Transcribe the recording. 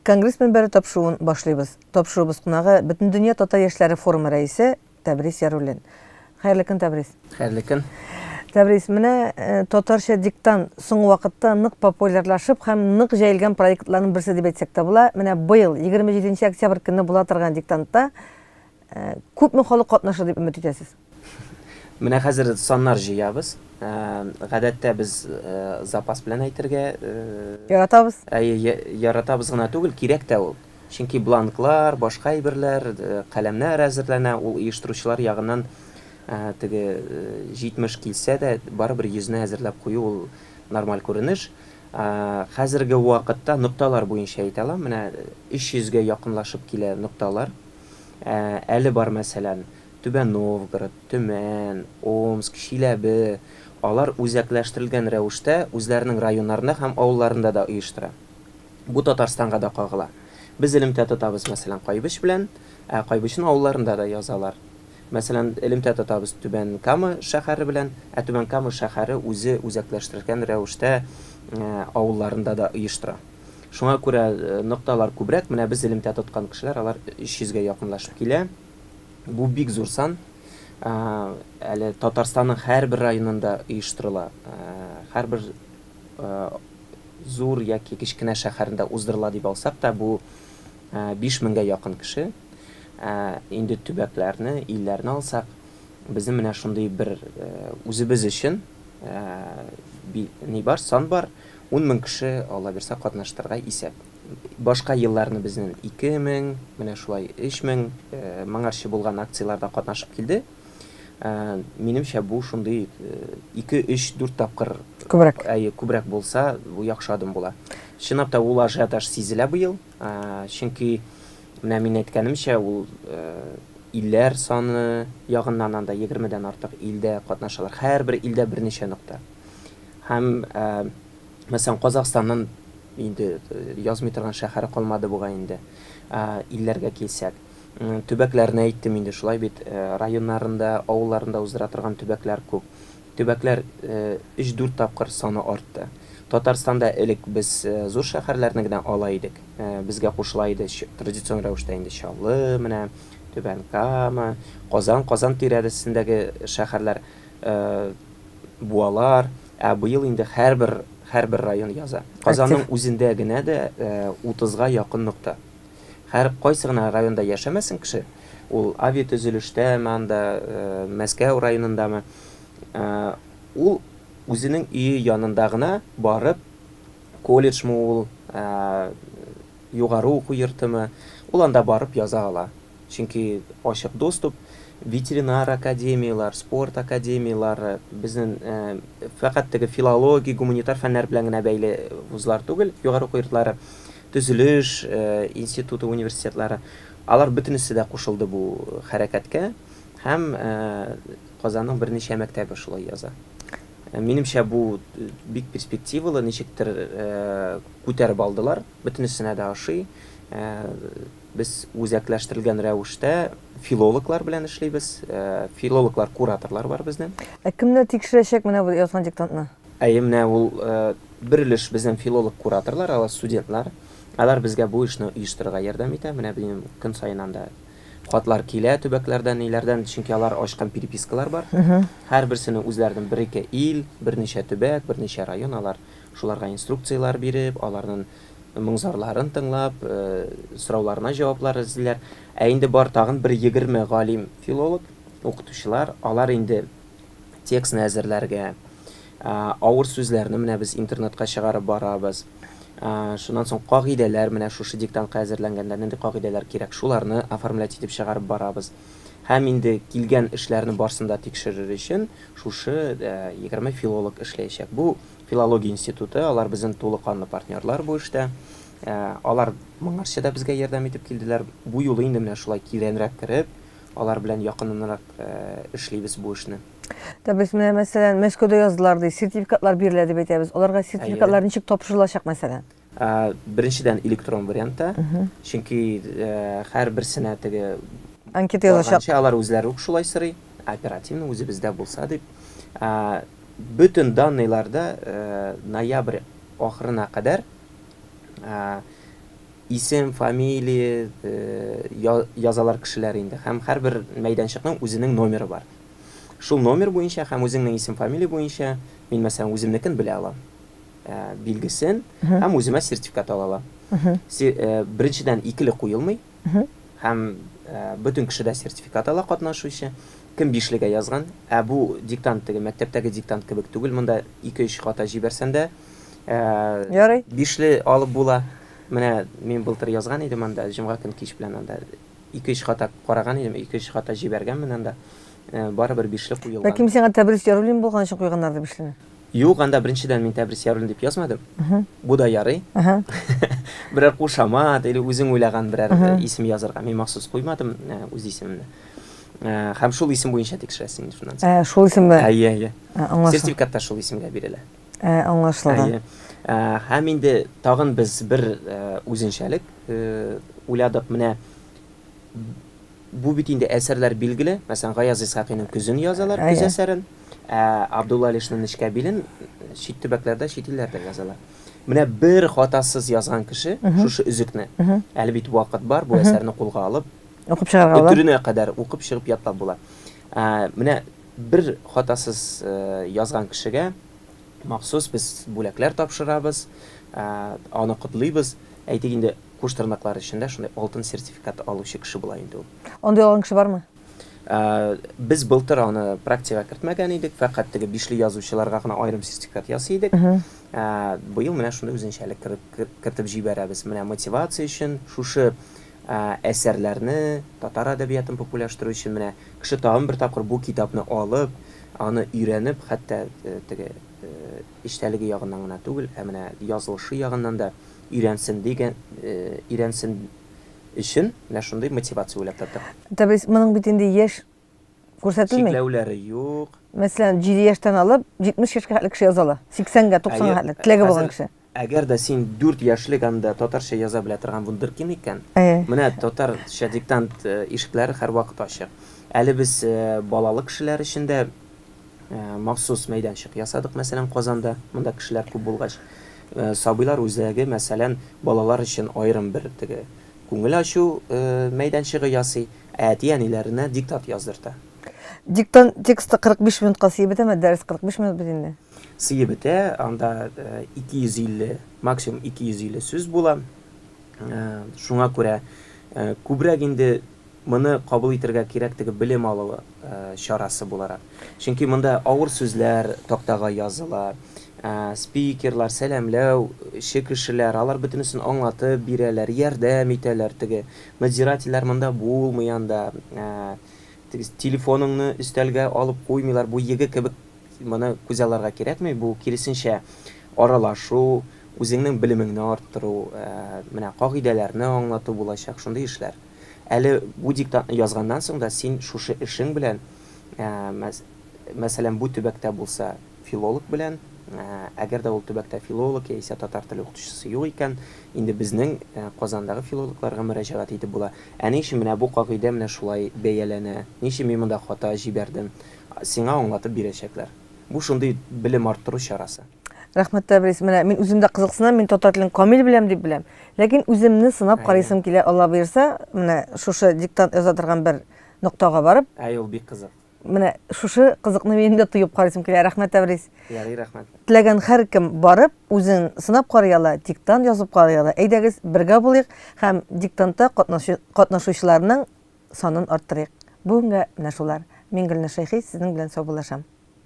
Конгресс мөнбәре тапшыруын башлыйбыз. Тапшыруыбыз кунагы Бөтендөнья татар яшьләре форумы рәисе Тәбрис Яруллин. Хәерле көн, Тәбрис. Хәерле көн. Тәбрис, менә э, татарча диктант соңгы вакытта нык популярлашып һәм нык җәелгән проектларның берсе дип әйтсәк тә була. Менә быел 27 октябрь көнне була торган диктантта э, күпме халык катнашыр дип өмет итәсез? Менә хәзер саннар җыябыз. Гадәттә без запас белән әйтергә яратабыз. Әйе, яратабыз гына түгел, кирәк тә ул. Чөнки бланклар, башка әйберләр, каләмнәр әзерләнә, ул оештыручылар ягыннан теге 70 килсә дә, барыбер йөзне әзерләп кую ул нормаль күренеш. Хәзерге вакытта нокталар буенча әйтә алам, менә 300 гә якынлашып килә нокталар. Әле бар, мәсәлән, Түбән Новгород, Төмән, Омск, Чиләбе, алар үзәкләштерелгән рәвештә үзләренең районнарында һәм авылларында да оештыра. Бу Татарстанга да кагыла. Без элемтә тотабыз, мәсәлән, Кайбыч белән, ә Кайбычның авылларында да язалар. Мәсәлән, элемтә тотабыз Түбән Кама шәһәре белән, ә Түбән Кама шәһәре үзе үзәкләштерелгән рәвештә авылларында да оештыра. Шуңа күрә нокталар күбрәк, менә без элемтә тоткан кешеләр, алар 300 гә якынлашып килә. Бу бик зур сан. Әле Татарстанның һәрбер районында оештырыла. Һәрбер зур яки кечкенә шәһәрендә уздырыла дип алсак та, бу 5000 гә якын кеше. Инде төбәкләрне, илләрне алсак, безнең менә шундый бер үзебез өчен ни бар, сан бар, 10 мең кеше, Алла бирсә, катнаштырырга исәп. Башка елларны безнең 2000, менә шулай 3000 моңарчы булган акцияләрдә катнашып килде. Минемчә, бу шундый 2, 3, 4 тапкыр күбрәк. Әйе, күбрәк булса, бу яхшы адым була. Чынлап та ул ажиотаж сизелә быел, чөнки менә мин әйткәнемчә, ул илләр саны ягыннан анда 20дән артык илдә катнашалар. Һәрбер илдә берничә нокта. Һәм Мәсәлән, Казахстаннан инде язмый торган шәһәре калмады бугай инде. Илләргә килсәк. Төбәкләрне әйттем инде, шулай бит, районнарында, авылларында уздыра торган төбәкләр күп. Төбәкләр өч-дүрт тапкыр саны артты. Татарстанда элек без зур шәһәрләрне генә ала идек. Безгә кушыла иде традицион рәвештә инде Чаллы, менә Түбән Кама, Казан, Казан тирәсендәге шәһәрләр. Буалар, ә быел инде һәрбер һәрбер район яза. Казанның үзендә генә дә 30-га якын нокта. Һәр кайсы гына районда яшәмәсен кеше, ул авиатөзелештәме анда, Мәскәү районындамы, ул үзенең өе янында гына барып, колледжмы ул, югары уку йортымы, ул анда барып яза ала. Чөнки ачык доступ, ветеринар академияләр, спорт академияләре, безнең фәкать теге филология, гуманитар фәннәр белән генә бәйле вузлар түгел, югары уку йортлары, төзелеш институты, университетлары, алар бөтенесе дә кушылды бу хәрәкәткә һәм Казанның берничә мәктәбе шулай яза. Минемчә, бу бик перспективалы, ничектер күтәреп алдылар, бөтенесенә дә ошый. Без үзәкләштерелгән рәвештә филологлар белән эшлибез. Филологлар, кураторлар бар безнең. Ә кемнәр тикшерәчәк менә бу язган диктантны? Әйе, менә ул бер өлеш безнең филолог-кураторлар, алар студентлар. Алар безгә бу эшне оештырырга ярдәм итә. Менә минем көн саен анда хатлар килә төбәкләрдән, ниләрдән, чөнки алар ачкан перепискалар бар. Һәрберсенең үзләренең бер-ике ил, берничә төбәк, берничә район, алар шуларга инструкцияләр биреп, аларның моң-зарларын тыңлап, сорауларына җаваплар эзлиләр. Ә инде бар тагын бер 20 галим, филолог, укытучылар, алар инде текстны әзерләргә, авыр сүзләрне менә без интернетка чыгарып барабыз. Шуннан соң кагыйдәләр, менә шушы диктантка әзерләнгәндә нинди кагыйдәләр кирәк, шуларны оформлять итеп чыгарып барабыз. Һәм инде килгән эшләрне барсын да тикшерер өчен шушы 20 филолог эшләячәк. Бу Филология институты, алар безнең тулы канлы партнерлар бу эштә. Алар моңарчы да безгә ярдәм итеп килделәр. Бу юлы инде менә шулай тирәнрәк кереп, алар белән якыннанрак эшлибез бу эшне. Тә без менә, мәсәлән, Мәскәүдә яздылар ди, сертификатлар бирелә дип әйтәбез. Аларга сертификатлар ничек тапшырылачак, мәсәлән? Беренчедән, электрон вариантта, чөнки һәрберсенә теге анкета язачак. Алар үзләре үк шулай сорый, оперативно үзебездә булса дип. Бөтен данныйлар да ноябрь ахырына кадәр Исем, фамилия язалар кешеләр инде һәм һәрбер мәйданчыкның үзенең номеры бар. Шул номер буенча һәм үзеңнең исем-фамилия буенча мин, мәсәлән, үземнекен белә алам. Билгесен һәм үземә сертификат ала алам. Беренчедән, икеле куелмый һәм бөтен кеше дә сертификат ала катнашучы. Кем бишлегә язган, ә бу диктант теге мәктәптәге диктант кебек түгел, монда ике-өч хата җибәрсән дә, Ярый. Бишле алып була. Менә мин былтыр язган идем анда, җомга көн кич белән анда ике-өч хата караган идем, ике-өч хата җибәргәнмен анда. Барыбер бишле куелган. Бәлки мин сиңа Тәбрис Яруллин булган өчен куйганнардыр бишлене? Юк, анда беренчедән мин Тәбрис Яруллин дип язмадым. Бу да ярый. Берәр кушамат или үзең уйлаган берәр исем язарга. Мин махсус куймадым үз исемемне. Һәм шул исем буенча тикшерәсең инде шуннан соң. Шул исемгә? Әйе, әйе. Сертификат та шул исемгә бирелә. Ә, аңлашылды. Әйе. Һәм инде тагын без бер үзенчәлек уйладык. Менә бу бит инде әсәрләр билгеле. Мәсәлән, Гаяз Исхакыйның Көзен язалар, Көз әсәрен. Ә Абдулла Алишның Нечкә билен чит төбәкләрдә, чит илләрдә язалар. Менә бер хатасыз язган кеше шушы өзекне, әле бит вакыт бар, бу әсәрне кулга алып, укып чыгарга була. Өтеренә кадәр укып чыгып ятлап була. Менә бер хатасыз язган кешегә махсус без бүләкләр тапшырабыз, аны котлыйбыз. Әйтик инде, куш тырнаклар эчендә шундый алтын сертификат алучы кеше була инде ул. Андый алган кеше бармы? Без былтыр аны практикага кертмәгән идек, фәкать теге бишле язучыларга гына аерым сертификат ясый идек. Быел менә шундый үзенчәлек кертеп җибәрәбез. Менә мотивация өчен шушы әсәрләрне, татар әдәбиятын популяштыру өчен менә кеше тагын бер тапкыр бу китапны алып, аны өйрәнеп, хәтта теге эчтәлеге ягыннан гына түгел, ә менә язылышы ягыннан да өйрәнсен дигән, өйрәнсен өчен менә шундый мотивация уйлап таптык. Тәбрис, моның бит инде яшь күрсәтелми. Чикләүләре юк. Мәсәлән, 7 яшьтән алып 70 яшькә хәтле кеше яза ала. 80-гә, 90-га хәтле теләге булган кеше. Әгәр дә син 4 яшьлек анда татарча яза белә торган вундеркинд икән, менә татарча диктант ишекләре һәрвакыт ачык. Әле без балалы кешеләр өчен дә махсус мәйданчык ясадык, мәсәлән, Казанда, монда кешеләр күп булгач. Сабыйлар үзәге, мәсәлән, балалар өчен аерым бер теге күңел ачу мәйданчыгы ясый, ә әти-әниләренә диктант яздырта. Диктант тексты 45 минутка сыеп бетәме? Дәрес 45 минут бит инде. Сыеп бетә, анда 250, максимум 250 сүз була. Шуңа күрә күбрәк инде моны кабул итәргә кирәк теге белем алу чарасы буларак. Чөнки монда авыр сүзләр тактага языла, спикерлар, сәламләүче кешеләр, алар бөтенесен аңлатып бирәләр, ярдәм итәләр теге. Надзирательләр монда булмый анда. Теге телефоныңны өстәлгә алып куймыйлар, бу ЕГЭ кебек Моны күзалларга кирәкми, бу киресенчә аралашу, үзеңнең белемеңне арттыру, менә кагыйдәләрне аңлату булачак, шундый эшләр. Әле бу диктантны язганнан соң да син шушы эшең белән, мәсәлән, бу төбәктә булса, филолог белән, әгәр дә ул төбәктә филолог яисә татар теле укытучысы юк икән, инде безнең Казандагы филологларга мөрәҗәгать итеп була. Ә ни өчен менә бу кагыйдә менә шулай бәяләнә, ни өчен мин монда хата җибәрдем? Сиңа аңлатып бирәчәкләр. Бу шундый белем арттыру чарасы. Рәхмәт, Тәбрис. Менә мин үзем дә кызыксынам, мин татар телен камил беләм дип беләм. Ләкин үземне сынап карыйсым килә, Алла боерса, менә шушы диктант яза торган бер ноктага барып. Әй, ул бик кызык. Менә шушы кызыкны минем дә тоеп карыйсым килә. Рәхмәт, Тәбрис. Ярый, рәхмәт. Теләгән һәркем барып, үзен сынап карый ала, диктант язып карый ала. Әйдәгез, бергә булыйк һәм диктантта катнашучыларның санын арттырыйк. Бүгенгә менә шулар. Мин Гөлназ Шәйхи, сезнең белән саубуллашам.